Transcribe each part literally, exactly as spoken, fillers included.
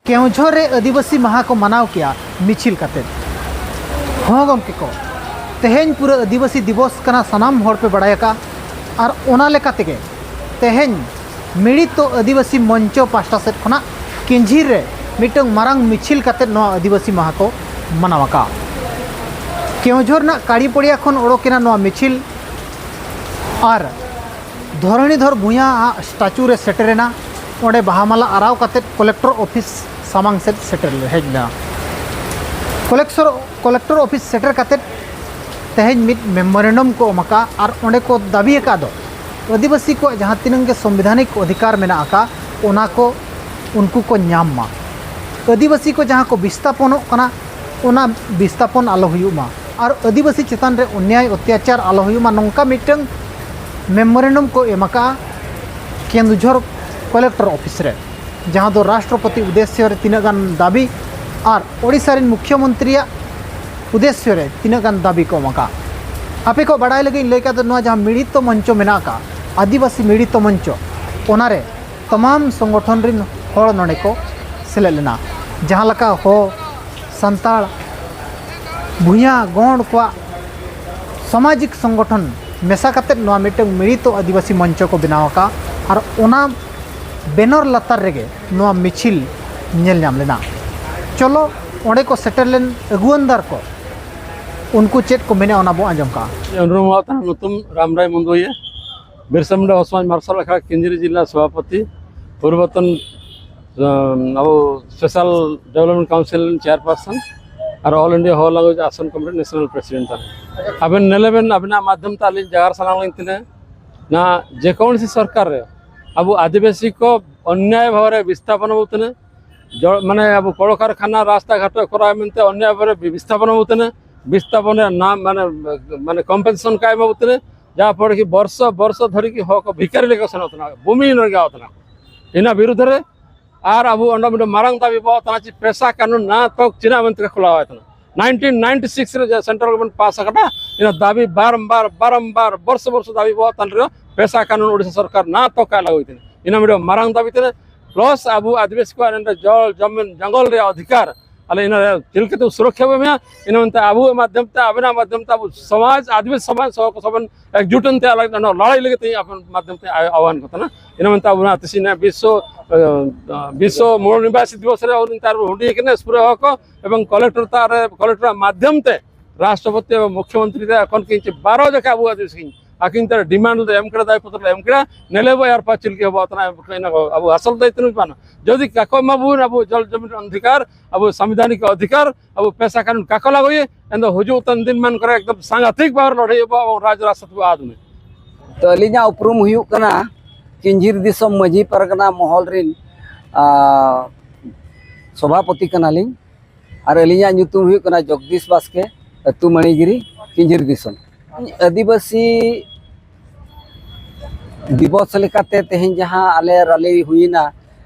ᱠᱮᱣᱡᱷᱚᱨ ᱨᱮ ᱟᱹᱫᱤᱵᱟᱹᱥᱤ ᱢᱟᱦᱟ ᱠᱚ ᱢᱟᱱᱟᱣ ᱠᱮᱭᱟ ᱢᱤᱪᱷᱤᱞ ᱠᱟᱛᱮ᱾ ᱦᱚᱸ ᱜᱚᱢᱠᱮ ᱠᱚ, ᱛᱮᱦᱮᱧ ᱯᱩᱨᱟᱹ ᱟᱹᱫᱤᱵᱟᱹᱥᱤ ᱫᱤᱵᱚᱥ ᱠᱟᱱᱟ, ᱥᱟᱱᱟᱢ ᱦᱚᱲ ᱯᱮ ᱵᱟᱲᱟᱭ ᱟᱠᱟᱫᱼᱟ᱾ ᱟᱨ ᱚᱱᱟ ᱞᱮᱠᱟ ᱛᱮᱜᱮ ᱛᱮᱦᱮᱧ ᱢᱤᱲᱤᱛᱚ ᱟᱹᱫᱤᱵᱟᱹᱥᱤ ᱢᱚᱧᱪᱚ ᱯᱟᱦᱴᱟ ᱥᱮᱫ ᱠᱷᱚᱱᱟᱜ ᱠᱤᱧᱡᱷᱤᱨ ᱨᱮ ᱢᱤᱫᱴᱟᱝ ᱢᱟᱨᱟᱝ ᱢᱤᱪᱷᱤᱞ ᱠᱟᱛᱮ ᱱᱚᱣᱟ ᱟᱹᱫᱤᱵᱟᱹᱥᱤ ᱢᱟᱦᱟ ᱠᱚ ᱢᱟᱱᱟᱣ ᱟᱠᱟᱫᱼᱟ᱾ ᱠᱮᱣᱡᱷᱚᱨ ᱨᱮᱱᱟᱜ ᱠᱟᱲᱤᱯᱚᱲᱤᱭᱟ ᱠᱷᱚᱱ ᱚᱰᱚᱠᱮᱱᱟ ᱱᱚᱣᱟ ᱢᱤᱪᱷᱤᱞ ᱟᱨ ᱫᱷᱚᱨᱚᱱᱤᱫᱷᱚᱨ ᱵᱷᱩᱭᱟᱹ ᱟᱜ ᱥᱴᱟᱪᱩ ᱨᱮ ᱥᱮᱴᱮᱨᱮᱱᱟ᱾ ᱚᱸᱰᱮ ᱵᱟᱦᱟ ᱢᱟᱞᱟ ᱟᱨᱟᱣ ᱠᱟᱛᱮ ᱠᱚᱞᱮᱠᱴᱚᱨ ᱚᱯᱷᱤᱥ ᱥᱟᱢᱟᱝ ᱥᱮᱫ ᱥᱮᱴᱮᱨ ᱦᱮᱡ ᱞᱮᱱᱟ᱾ ᱠᱚᱞᱮᱠᱥᱚᱨ ᱠᱚᱞᱮᱠᱴᱚᱨ ᱚᱯᱷᱤᱥ ᱥᱮᱴᱮᱨ ᱠᱟᱛᱮ ᱛᱮᱦᱮᱧ ᱢᱤᱫ ᱢᱮᱢᱳᱨᱮᱱᱰᱟᱢ ᱠᱚ ᱮᱢ ᱟᱠᱟᱫᱼᱟ ᱟᱨ ᱚᱸᱰᱮ ᱠᱚ ᱫᱟᱹᱵᱤ ᱟᱠᱟᱫ ᱫᱚ ᱟᱹᱫᱤᱵᱟᱹᱥᱤ ᱠᱚᱣᱟᱜ ᱡᱟᱦᱟᱸ ᱛᱤᱱᱟᱹᱜ ᱜᱮ ᱥᱚᱝᱵᱤᱫᱷᱟᱱᱤᱠ ᱚᱫᱷᱤᱠᱟᱨ ᱢᱮᱱᱟᱜ ᱟᱠᱟᱫ, ᱚᱱᱟ ᱠᱚ ᱩᱱᱠᱩ ᱠᱚ ᱧᱟᱢ ᱢᱟ᱾ ᱟᱹᱫᱤᱵᱟᱹᱥᱤ ᱠᱚ ᱡᱟᱦᱟᱸ ᱠᱚ ᱵᱤᱥᱛᱷᱟᱯᱚᱱᱚᱜ ᱠᱟᱱᱟ, ᱚᱱᱟ ᱵᱤᱥᱛᱷᱟᱯᱚᱱ ᱟᱞᱚ ᱦᱩᱭᱩᱜ ᱢᱟ᱾ ᱟᱨ ᱟᱹᱫᱤᱵᱟᱹᱥᱤ ᱪᱮᱛᱟᱱ ᱨᱮ ᱚᱱᱱᱭᱟᱭ ᱚᱛᱛᱟᱪᱟᱨ ᱟᱞᱚ ᱦᱩᱭᱩᱜ ᱢᱟ, ᱱᱚᱝᱠᱟ ᱢᱤᱫᱴᱟᱝ ᱢᱮᱢᱳᱨᱮᱱᱰᱟᱢ ᱠᱚ ᱮᱢ ᱟᱠᱟᱫᱼᱟ ᱠᱮᱱᱫᱩᱡᱷᱚᱨ ᱠᱚᱞᱮᱠᱴᱚᱨ ᱚᱯᱷᱤᱥ ᱨᱮ, ᱡᱟᱦᱟᱸ ᱫᱚ ᱨᱟᱥᱴᱨᱚᱯᱚᱛᱤ ᱩᱫᱽᱫᱮᱥᱭᱚ ᱨᱮ ᱛᱤᱱᱟᱹᱜ ᱜᱟᱱ ᱫᱟᱹᱵᱤ ᱟᱨ ᱳᱰᱤᱥᱟ ᱨᱮᱱ ᱢᱩᱠᱷᱭᱚᱢᱚᱱᱛᱨᱤᱭᱟᱜ ᱩᱫᱽᱫᱮᱥᱭᱚ ᱨᱮ ᱛᱤᱱᱟᱹᱜ ᱜᱟᱱ ᱫᱟᱹᱵᱤ ᱠᱚ ᱮᱢ ᱟᱠᱟᱫᱼᱟ᱾ ᱟᱯᱮ ᱠᱚ ᱵᱟᱲᱟᱭ ᱞᱟᱹᱜᱤᱫ ᱤᱧ ᱞᱟᱹᱭ ᱠᱟᱫᱟ, ᱱᱚᱣᱟ ᱡᱟᱦᱟᱸ ᱢᱤᱲᱤᱛᱚ ᱢᱚᱧᱪᱚ ᱢᱮᱱᱟᱜ ᱟᱠᱟᱫᱼᱟ, ᱟᱹᱫᱤᱵᱟᱹᱥᱤ ᱢᱤᱲᱤᱛᱚ ᱢᱚᱧᱪᱚ, ᱚᱱᱟᱨᱮ ᱛᱟᱢᱟᱢ ᱥᱚᱝᱜᱚᱴᱷᱚᱱ ᱨᱮᱱ ᱦᱚᱲ ᱱᱚᱰᱮ ᱠᱚ ᱥᱮᱞᱮᱫ ᱞᱮᱱᱟ, ᱡᱟᱦᱟᱸ ᱞᱮᱠᱟ ᱦᱳ, ᱥᱟᱱᱛᱟᱲ, ᱵᱷᱩᱭᱟᱹ, ᱜᱚᱸᱰ ᱠᱚᱣᱟᱜ ᱥᱟᱢᱟᱡᱤᱠ ᱥᱚᱝᱜᱚᱴᱷᱚᱱ ᱢᱮᱥᱟ ᱠᱟᱛᱮ ᱱᱚᱣᱟ ᱢᱤᱫᱴᱟᱝ ᱢᱤᱲᱤᱛᱚ ᱟᱹᱫᱤᱵᱟᱹᱥᱤ ᱢᱚᱧᱪᱚ ᱠᱚ ᱵᱮᱱᱟᱣ ᱟᱠᱟᱫᱼᱟ᱾ ᱟᱨ ᱚᱱᱟ ᱵᱮᱱᱚᱨ ᱞᱟᱛᱟᱨ ᱨᱮᱜᱮ ᱱᱚᱣᱟ ᱢᱤᱪᱷᱤᱞ ᱧᱮᱞ ᱧᱟᱢ ᱞᱮᱱᱟ᱾ ᱪᱚᱞᱚ, ᱚᱸᱰᱮ ᱠᱚ ᱥᱮᱴᱮᱨ ᱞᱮᱱ ᱟᱹᱜᱩᱣᱟᱹᱱᱫᱟᱨ ᱠᱚ, ᱩᱱᱠᱩ ᱪᱮᱫ ᱠᱚ ᱢᱮᱱᱟ, ᱚᱱᱟ ᱵᱚ ᱟᱸᱡᱚᱢ ᱠᱟᱜᱼᱟ᱾ ᱩᱱᱨᱩᱢᱚᱜ ᱛᱟᱦᱮᱱ ᱧᱩᱛᱩᱢ ᱨᱟᱢᱨᱟᱭ ᱢᱩᱫᱩᱭᱟ, ᱵᱤᱨᱥᱟ ᱢᱩᱱᱰᱟ ᱥᱚᱢᱟᱡᱽ ᱢᱟᱨᱥᱟᱞ ᱟᱠᱷᱲᱟ ᱠᱮᱱᱫᱨᱤᱭᱚ ᱡᱤᱞᱟ ᱥᱚᱵᱷᱟᱯᱚᱛᱤ, ᱯᱩᱨᱵᱚᱛᱚᱱ, ᱟᱸ, ᱟᱵᱚ ᱥᱯᱮᱥᱟᱞ ᱰᱮᱵᱷᱞᱚᱯᱢᱮᱱᱴ ᱠᱟᱣᱩᱱᱥᱤᱞ ᱨᱮᱱ ᱪᱮᱭᱟᱨᱯᱟᱨᱥᱚᱱ ᱟᱨ ᱚᱞ ᱤᱱᱰᱤᱭᱟ ᱦᱚᱲ ᱞᱟᱝᱜᱩᱭᱮᱡᱽ ᱟᱥᱚᱱ ᱠᱚᱢᱤᱴᱤ ᱱᱮᱥᱱᱟᱞ ᱯᱨᱮᱥᱤᱰᱮᱱᱴ ᱛᱟᱦᱮᱱ᱾ ᱟᱵᱮᱱ ᱧᱮᱞᱮᱵᱮᱱ, ᱟᱵᱮᱱᱟᱜ ᱢᱟᱫᱽᱫᱷᱚᱢ ᱛᱮ ᱟᱹᱞᱤᱧ ᱡᱟᱜᱟᱨ ᱥᱟᱱᱟᱢ ᱞᱤᱧ ᱛᱤᱱᱟᱹ ᱱᱟ ᱡᱮᱠᱳᱱᱳᱥᱤ ᱥᱚᱨᱠᱟᱨ ᱨᱮ ᱟᱵᱚ ᱟᱹᱫᱤᱵᱟᱹᱥᱤ ᱠᱚ ᱚᱱᱱᱭᱟᱭ ᱵᱷᱟᱵᱮ ᱨᱮ ᱵᱤᱥᱛᱷᱟᱯᱚᱱ ᱟᱵᱚ ᱛᱤᱱᱟᱹ ᱡᱚ-, ᱢᱟᱱᱮ ᱟᱵᱚ ᱠᱚᱞᱠᱟᱨᱠᱷᱟᱱᱟ, ᱨᱟᱥᱛᱟ ᱜᱷᱟᱴ ᱠᱚᱨᱟᱣ ᱢᱮᱱᱛᱮ ᱚᱱᱱᱭᱟᱭ ᱵᱷᱟᱵᱮ ᱨᱮ ᱵᱤᱥᱛᱷᱟᱯᱚᱱ ᱟᱵᱚ ᱛᱤᱱᱟᱹ ᱵᱤᱥᱛᱷᱟᱯᱚᱱ ᱨᱮᱭᱟᱜ ᱱᱟᱢ ᱢᱟᱱᱮ, ᱢᱟᱱᱮ ᱠᱚᱢᱯᱮᱱᱥᱮᱥᱚᱱ ᱠᱚ ᱮᱢᱟ ᱵᱚ ᱛᱤᱱᱟᱹ, ᱡᱟᱦᱟᱸ ᱯᱚᱨᱮ ᱠᱤ ᱵᱚᱨᱥᱚ ᱵᱚᱨᱥᱚ ᱫᱷᱟᱹᱨᱤᱡ ᱠᱤ ᱦᱚᱲ ᱠᱚ ᱵᱷᱤᱠᱟᱨᱤ ᱞᱮᱠᱟ ᱥᱮᱱᱚᱜ ᱠᱟᱱᱟ, ᱵᱩᱢᱤ ᱨᱮᱸᱜᱟᱣ ᱠᱟᱱᱟ᱾ ᱤᱱᱟᱹ ᱵᱤᱨᱩᱫᱷ ᱨᱮ ᱟᱨ ᱟᱵᱚ ᱚᱸᱰᱮ ᱢᱤᱫᱴᱮᱱ ᱢᱟᱨᱟᱝ ᱫᱟᱹᱵᱤ ᱵᱚ ᱛᱟᱦᱮᱸ ᱪᱮ ᱯᱮᱥᱟ ᱠᱟᱹᱱᱩᱱ ᱱᱟ ᱛᱚᱠ ᱪᱮᱫᱟᱜ ᱢᱮᱱᱛᱮ ᱠᱷᱩᱞᱟᱣ ᱟᱭ ᱛᱟᱦᱮᱱᱟ᱾ ᱱᱟᱭᱤᱱᱴᱤᱱ ᱱᱟᱭᱤᱱᱴᱤ ᱥᱤᱠᱥ ᱨᱮ ᱡᱟᱦᱟᱸ ᱥᱮᱱᱴᱨᱟᱞ ᱜᱚᱵᱷᱚᱨᱱᱢᱮᱱᱴ ᱯᱟᱥ ᱟᱠᱟᱫᱟ, ᱤᱱᱟᱹ ᱫᱟᱹᱵᱤ ᱵᱟᱨᱚᱢᱵᱟᱨ ᱵᱟᱨᱚᱢᱵᱟᱨ ᱵᱚᱨᱥᱚ ᱵᱚᱨᱥᱚ ᱫᱟᱹᱵᱤ ᱵᱚ ᱛᱟᱦᱮᱱ ᱨᱮᱦᱚᱸ ᱯᱮᱥᱟ ᱠᱟᱹᱱᱩᱱ ᱳᱰᱤᱥᱟ ᱥᱚᱨᱠᱟᱨ ᱱᱟ ᱛᱚᱠ ᱠᱟᱭ ᱞᱟᱹᱜᱩᱭ ᱛᱟᱦᱮᱱᱟ᱾ ᱤᱱᱟᱹ ᱢᱤᱫᱴᱮᱱ ᱢᱟᱨᱟᱝ ᱫᱟᱹᱵᱤ ᱛᱟᱦᱮᱱᱟ᱾ plus ᱟᱵᱚ ᱟᱹᱫᱤᱵᱟᱹᱥᱤ ᱠᱚᱣᱟᱜ ᱱᱚᱰᱮ ᱡᱚᱞ ᱡᱚᱢᱤᱱ ᱡᱚᱝᱜᱚᱞ ᱨᱮᱭᱟᱜ ᱚᱫᱷᱤᱠᱟᱨ, ᱟᱞᱮ ᱤᱱᱟᱹ ᱪᱮᱫ ᱞᱮᱠᱟᱛᱮ ᱥᱩᱨᱚᱠᱷᱟ ᱵᱚ ᱮᱢᱟ, ᱤᱱᱟᱹ ᱢᱮᱱᱛᱮ ᱟᱵᱚᱣᱟᱜ ᱢᱟᱫᱽᱫᱷᱚᱢ ᱛᱮ, ᱟᱵᱮᱱᱟᱜ ᱢᱟᱫᱽᱫᱷᱚᱢ ᱛᱮ ᱟᱵᱚ ᱥᱚᱢᱟᱡᱽ, ᱟᱹᱫᱤᱵᱟᱹᱥᱤ ᱥᱚᱢᱟᱡᱽ ᱥᱚᱦᱚ ᱠᱚ ᱥᱚᱵᱚᱱ ᱮᱠᱡᱩᱴ ᱮᱱᱛᱮ ᱟᱞᱮ ᱱᱚᱣᱟ ᱞᱟᱲᱟᱭ ᱞᱟᱹᱜᱤᱫ ᱛᱮ ᱟᱯᱮ ᱢᱟᱫᱽᱫᱷᱚᱢ ᱛᱮ ᱟᱭ-, ᱟᱦᱣᱟᱱ ᱠᱚ ᱛᱟᱦᱮᱱᱟ᱾ ᱤᱱᱟᱹ ᱢᱮᱱᱛᱮ ᱟᱵᱚᱱᱟᱜ ᱛᱤᱥᱤᱱ ᱵᱤᱥᱥᱚ, ᱟᱸ, ᱵᱤᱥᱥᱚ ᱢᱩᱞ ᱱᱤᱵᱟᱥᱤ ᱫᱤᱵᱚᱥ ᱨᱮ ᱟᱵᱚ ᱱᱮᱛᱟᱨ ᱵᱚ ᱦᱩᱰᱤᱧ ᱠᱟᱱᱟ ᱥᱯᱩᱨᱟᱹ ᱦᱚᱲ ᱠᱚ, ᱮᱵᱚᱝ ᱠᱚᱞᱮᱠᱴᱚᱨ ᱛᱟᱜ ᱨᱮ, ᱠᱚᱞᱮᱠᱴᱚᱨ ᱢᱟᱫᱽᱫᱷᱚᱢ ᱛᱮ ᱨᱟᱥᱴᱨᱚᱯᱚᱛᱤ ᱮᱵᱚᱝ ᱢᱩᱠᱷᱭᱚᱢᱚᱱᱛᱨᱤ ᱛᱮ ᱮᱠᱷᱚᱱ ᱠᱤᱱᱪᱤ ᱵᱟᱨᱚ ᱡᱟᱠᱟ ᱟᱵᱚ ᱟᱹᱫᱤᱵᱟᱹᱥᱤ ᱟᱹᱠᱤᱱ ᱛᱟᱨ ᱰᱤᱢᱟᱱᱰ ᱞᱮ ᱮᱢ ᱠᱮᱫᱟ, ᱫᱟᱭ ᱯᱚᱛᱨᱚ ᱞᱮ ᱮᱢ ᱠᱮᱫᱟ, ᱱᱮᱞᱮ ᱵᱚ ᱟᱨ ᱯᱟᱸᱪ ᱪᱤᱞᱠᱤ ᱦᱚᱸ ᱵᱟᱛᱱᱟ ᱮᱢ ᱠᱮᱫᱟ, ᱤᱱᱟᱹ ᱠᱚ ᱟᱵᱚ ᱟᱥᱚᱞ ᱫᱟᱭᱤᱛᱛᱚ ᱱᱩᱭ ᱵᱟᱱᱟ᱾ ᱡᱩᱫᱤ ᱠᱟᱠᱚ ᱮᱢᱟ ᱵᱚᱱ ᱟᱵᱚ ᱡᱚᱞ ᱡᱚᱢᱤᱱ ᱚᱫᱷᱤᱠᱟᱨ, ᱟᱵᱚ ᱥᱟᱢᱵᱤᱫᱷᱟᱱᱤᱠ ᱚᱫᱷᱤᱠᱟᱨ, ᱟᱵᱚ ᱯᱮᱥᱟ ᱠᱟᱱᱩᱱ ᱠᱟᱠᱚ ᱞᱟᱜᱩᱭᱮ, ᱮᱱᱫᱚ ᱦᱤᱡᱩᱜ ᱛᱟᱱ ᱫᱤᱱ ᱢᱟᱱ ᱠᱚᱨᱮ ᱮᱠᱫᱚᱢ ᱥᱟᱝᱜᱷᱟᱛᱤᱠ ᱵᱟᱵᱚᱱ ᱞᱟᱹᱲᱦᱟᱹᱭ ᱟᱵᱚ ᱮᱵᱚᱝ ᱨᱟᱡᱽ ᱨᱟᱥᱛᱟ ᱛᱮᱵᱚ ᱟᱫ ᱢᱮ᱾ ᱛᱚ, ᱟᱹᱞᱤᱧᱟᱜ ᱩᱯᱨᱩᱢ ᱦᱩᱭᱩᱜ ᱠᱟᱱᱟ ᱠᱤᱧᱡᱷᱤᱨ ᱫᱤᱥᱚᱢ ᱢᱟᱹᱡᱷᱤ ᱯᱟᱨᱜᱟᱱᱟ ᱢᱚᱦᱚᱞ ᱨᱤᱱ, ᱟ, ᱥᱚᱵᱷᱟᱯᱚᱛᱤ ᱠᱟᱱᱟᱞᱤᱧ᱾ ᱟᱨ ᱟᱹᱞᱤᱧᱟᱜ ᱧᱩᱛᱩᱢ ᱦᱩᱭᱩᱜ ᱠᱟᱱᱟ ᱡᱚᱜᱽᱫᱤᱥ ᱵᱟᱥᱠᱮ, ᱟᱹᱛᱩ ᱢᱟᱹᱱᱤᱜᱤᱨᱤ, ᱠᱤᱧᱡᱷᱤᱨ ᱫᱤᱥᱚᱢ᱾ ᱟᱹᱫᱤᱵᱟᱹᱥᱤ ᱫᱤᱵᱚᱥ ᱞᱮᱠᱟᱛᱮ ᱛᱮᱦᱮᱧ ᱡᱟᱦᱟᱸ ᱟᱞᱮ ᱨᱟᱞᱤ ᱦᱩᱭᱮᱱᱟ,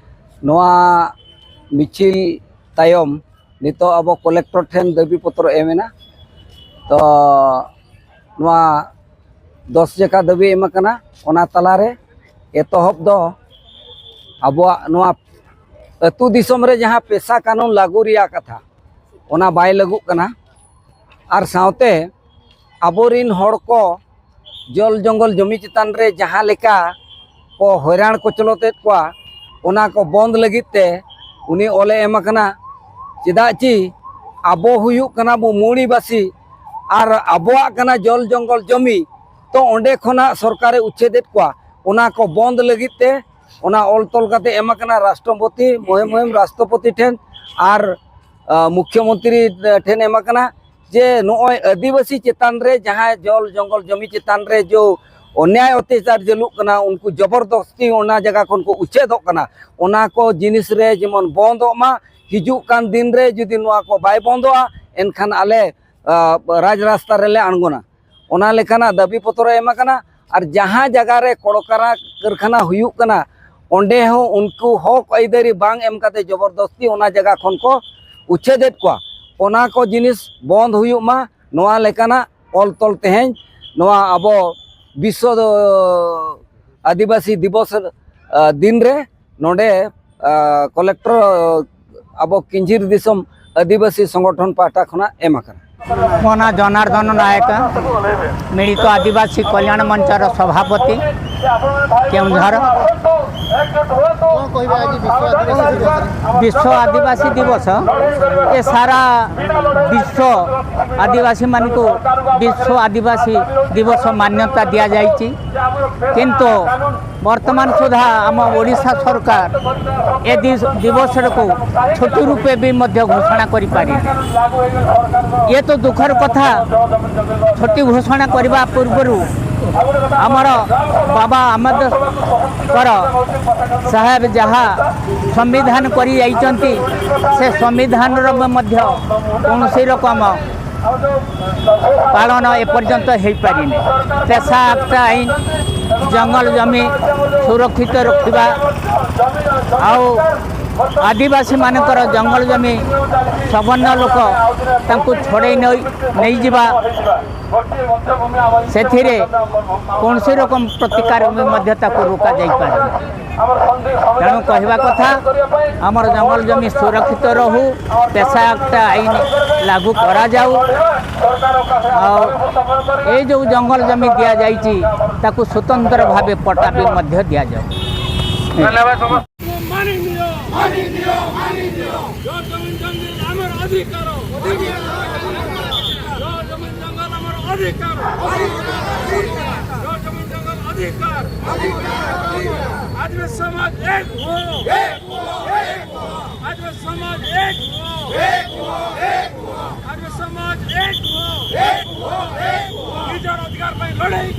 ᱱᱚᱣᱟ ᱢᱤᱪᱷᱤᱞ ᱛᱟᱭᱚᱢ ᱱᱤᱛᱚᱜ ᱟᱵᱚ ᱠᱚᱞᱮᱠᱴᱚᱨ ᱴᱷᱮᱱ ᱫᱟᱹᱵᱤ ᱯᱚᱛᱨᱚ ᱮᱢ ᱮᱱᱟ᱾ ᱛᱚ, ᱱᱚᱣᱟ ᱫᱚᱥ ᱡᱟᱠᱟ ᱫᱟᱹᱵᱤ ᱮᱢ ᱟᱠᱟᱱᱟ᱾ ᱚᱱᱟ ᱛᱟᱞᱟᱨᱮ ᱮᱛᱚᱦᱚᱵ ᱫᱚ ᱟᱵᱚᱣᱟᱜ ᱱᱚᱣᱟ ᱟᱹᱛᱩ ᱫᱤᱥᱚᱢ ᱨᱮ ᱡᱟᱦᱟᱸ ᱯᱮᱥᱟ ᱠᱟᱹᱱᱩᱱ ᱞᱟᱹᱜᱩ ᱨᱮᱭᱟᱜ ᱠᱟᱛᱷᱟ, ᱚᱱᱟ ᱵᱟᱭ ᱞᱟᱹᱜᱩᱜ ᱠᱟᱱᱟ᱾ ᱟᱨ ᱥᱟᱶᱛᱮ ᱟᱵᱚᱨᱤᱱ ᱦᱚᱲ ᱠᱚ ᱡᱚᱞ ᱡᱚᱝᱜᱚᱞ ᱡᱚᱢᱤ ᱪᱮᱛᱟᱱ ᱨᱮ ᱡᱟᱦᱟᱸ ᱞᱮᱠᱟ ᱠᱚ ᱦᱚᱭᱨᱟᱱ ᱠᱚᱪᱞᱚᱛᱮᱫ ᱠᱚᱣᱟ, ᱚᱱᱟ ᱠᱚ ᱵᱚᱱᱫ ᱞᱟᱹᱜᱤᱫ ᱛᱮ ᱩᱱᱤ ᱚᱞᱮ ᱮᱢ ᱟᱠᱟᱱᱟ᱾ ᱪᱮᱫᱟᱜ ᱪᱤ ᱟᱵᱚ ᱦᱩᱭᱩᱜ ᱠᱟᱱᱟ ᱵᱚ ᱢᱩᱲᱤᱵᱟᱹᱥᱤ ᱟᱨ ᱟᱵᱚᱣᱟᱜ ᱠᱟᱱᱟ ᱡᱚᱞ ᱡᱚᱝᱜᱚᱞ ᱡᱚᱢᱤ᱾ ᱛᱚ, ᱚᱸᱰᱮ ᱠᱷᱚᱱᱟᱜ ᱥᱚᱨᱠᱟᱨᱮ ᱩᱪᱷᱮᱫᱮᱫ ᱠᱚᱣᱟ, ᱚᱱᱟ ᱠᱚ ᱵᱚᱱᱫ ᱞᱟᱹᱜᱤᱫ ᱛᱮ ᱚᱱᱟ ᱚᱞ ᱛᱚᱞ ᱠᱟᱛᱮ ᱮᱢ ᱟᱠᱟᱱᱟ ᱨᱟᱥᱴᱨᱚᱯᱚᱛᱤ, ᱢᱚᱦᱮᱢ ᱢᱚᱦᱮᱢ ᱨᱟᱥᱴᱨᱚᱯᱚᱛᱤ ᱴᱷᱮᱱ ᱟᱨ, ᱟ, ᱢᱩᱠᱷᱭᱚᱢᱚᱱᱛᱨᱤ ᱴᱷᱮᱱ ᱮᱢ ᱟᱠᱟᱱᱟ᱾ ᱡᱮ ᱱᱚᱜᱼᱚᱭ ᱟᱹᱫᱤᱵᱟᱹᱥᱤ ᱪᱮᱛᱟᱱ ᱨᱮ ᱡᱟᱦᱟᱸ ᱡᱚᱞ ᱡᱚᱝᱜᱚᱞ ᱡᱚᱢᱤ ᱪᱮᱛᱟᱱ ᱨᱮ ᱡᱚ ᱚᱱᱭᱟᱭ ᱚᱛᱛᱟᱪᱟᱨ ᱪᱟᱹᱞᱩᱜ ᱠᱟᱱᱟ, ᱩᱱᱠᱩ ᱡᱚᱵᱚᱨᱫᱚᱥᱛᱤ ᱚᱱᱟ ᱡᱟᱭᱜᱟ ᱠᱷᱚᱱ ᱠᱚ ᱩᱪᱷᱮᱫᱚᱜ ᱠᱟᱱᱟ, ᱚᱱᱟ ᱠᱚ ᱡᱤᱱᱤᱥ ᱨᱮ ᱡᱮᱢᱚᱱ ᱵᱚᱱᱫᱚᱜ ᱢᱟ᱾ ᱦᱤᱡᱩᱜ ᱠᱟᱱ ᱫᱤᱱ ᱨᱨᱮ ᱡᱩᱫᱤ ᱱᱚᱣᱟ ᱠᱚ ᱵᱟᱭ ᱵᱚᱱᱫᱚᱜᱼᱟ, ᱮᱱᱠᱷᱟᱱ ᱟᱞᱮ, ᱟ, ᱨᱟᱡᱽ ᱨᱟᱥᱛᱟ ᱨᱮᱞᱮ ᱟᱬᱜᱚᱱᱟ᱾ ᱚᱱᱟ ᱞᱮᱠᱟᱱᱟᱜ ᱫᱟᱹᱵᱤ ᱯᱚᱛᱨᱚ ᱮᱢ ᱟᱠᱟᱱᱟ᱾ ᱟᱨ ᱡᱟᱦᱟᱸ ᱡᱟᱭᱜᱟ ᱨᱮ ᱠᱚᱲᱠᱟᱨᱟ ᱠᱟᱹᱨᱠᱷᱟᱱᱟ ᱦᱩᱭᱩᱜ ᱠᱟᱱᱟ, ᱚᱸᱰᱮ ᱦᱚᱸ ᱩᱱᱠᱩ ᱦᱚᱠ ᱟᱹᱭᱫᱟᱹᱨᱤ ᱵᱟᱝ ᱮᱢ ᱠᱟᱛᱮ ᱡᱚᱵᱚᱨᱫᱚᱥᱛᱤ ᱚᱱᱟ ᱡᱟᱭᱜᱟ ᱠᱷᱚᱱ ᱠᱚ ᱩᱪᱷᱮᱫᱮᱫ ᱠᱚᱣᱟ᱾ ᱚᱱᱟ ᱠᱚ ᱡᱤᱱᱤᱥ ᱵᱚᱱᱫ ᱦᱩᱭᱩᱜ ᱢᱟ, ᱱᱚᱣᱟ ᱞᱮᱠᱟᱱᱟᱜ ᱚᱞ ᱛᱚᱞ ᱛᱮᱦᱮᱧ ᱱᱚᱣᱟ ᱟᱵᱚ ᱵᱤᱥᱥᱚ ᱫᱚ-, ᱟᱹᱫᱤᱵᱟᱹᱥᱤ ᱫᱤᱵᱚᱥ, ᱟ, ᱫᱤᱱ ᱨᱮ ᱱᱚᱰᱮ ᱟ, ᱠᱚᱞᱮᱠᱴᱚᱨ ᱟᱵᱚ ᱠᱤᱧᱡᱷᱤᱨ ᱫᱤᱥᱚᱢ ᱟᱹᱫᱤᱵᱟᱹᱥᱤ ᱥᱚᱝᱜᱚᱴᱷᱚᱱ ᱯᱟᱦᱴᱟ ᱠᱷᱚᱱᱟᱜ ᱮᱢ ᱟᱠᱟᱱᱟ᱾ ମୋ ନାଁ ଜନାର୍ଦ୍ଦନ ନାୟକ, ମିଳିତ ଆଦିବାସୀ କଲ୍ୟାଣ ମଞ୍ଚର ସଭାପତି, କେଉଁଝର। ବିଶ୍ୱ ଆଦିବାସୀ ଦିବସ, ଏ ସାରା ବିଶ୍ୱ ଆଦିବାସୀମାନଙ୍କୁ ବିଶ୍ୱ ଆଦିବାସୀ ଦିବସ ମାନ୍ୟତା ଦିଆଯାଇଛି। କିନ୍ତୁ ବର୍ତ୍ତମାନ ସୁଦ୍ଧା ଆମ ଓଡ଼ିଶା ସରକାର ଏ ଦି-, ଦିବସଟିକୁ ଛୁଟି ରୂପେ ବି ମଧ୍ୟ ଘୋଷଣା କରିପାରିନି। ଇଏ ତ ଦୁଃଖର କଥା। ଛୁଟି ଘୋଷଣା କରିବା ପୂର୍ବରୁ ଆମର ବାବା ଆମ୍ବେଦକର ସାହେବ ଯାହା ସମ୍ବିଧାନ କରି ଯାଇଛନ୍ତି, ସେ ସମ୍ବିଧାନର ମଧ୍ୟ କୌଣସି ରକମ ପାଳନ ଏପର୍ଯ୍ୟନ୍ତ ହେଇପାରିନି। ପେସା ଆକ୍ଟ ଆଇନ, ଜଙ୍ଗଲ ଜମି ସୁରକ୍ଷିତ ରଖିବା, ଆଉ ଆଦିବାସୀମାନଙ୍କର ଜଙ୍ଗଲ ଜମି ସବର୍ଣ୍ଣ ଲୋକ ତାଙ୍କୁ ଛଡ଼େଇ ନେଇ, ନେଇଯିବା, ସେଥିରେ କୌଣସି ରକମ ପ୍ରତିକାର ବି ମଧ୍ୟ ତାକୁ ରୋକାଯାଇପାରୁନି। ତେଣୁ କହିବା କଥା, ଆମର ଜଙ୍ଗଲ ଜମି ସୁରକ୍ଷିତ ରହୁ, ପେସା ଆକ୍ଟ ଆଇନ ଲାଗୁ କରାଯାଉ, ଆଉ ଏଇ ଯେଉଁ ଜଙ୍ଗଲ ଜମି ଦିଆଯାଇଛି, ତାକୁ ସ୍ୱତନ୍ତ୍ର ଭାବେ ପଟ୍ଟା ବି ମଧ୍ୟ ଦିଆଯାଉ। ମାନିନିଅ, ମାନିନିଅ, ମାନିନିଅ। ଜୟ ଜମିନ ଜଙ୍ଗଲ ଆମର ଅଧିକାର। ଜୟ ଜମିନ ଜଙ୍ଗଲ ଆମର ଅଧିକାର। ଜୟ ଜମିନ ଜଙ୍ଗଲ ଅଧିକାର। ଆଦିବାସୀ ସମାଜ ଏକ ହୁଅ। ଆଦିବାସୀ ସମାଜ ଏକ ହୁଅ। ଆଦିବାସୀ ସମାଜ ଏକ ହୁଅ। ନିଜର ଅଧିକାର ପାଇଁ ଲଢ଼େଇ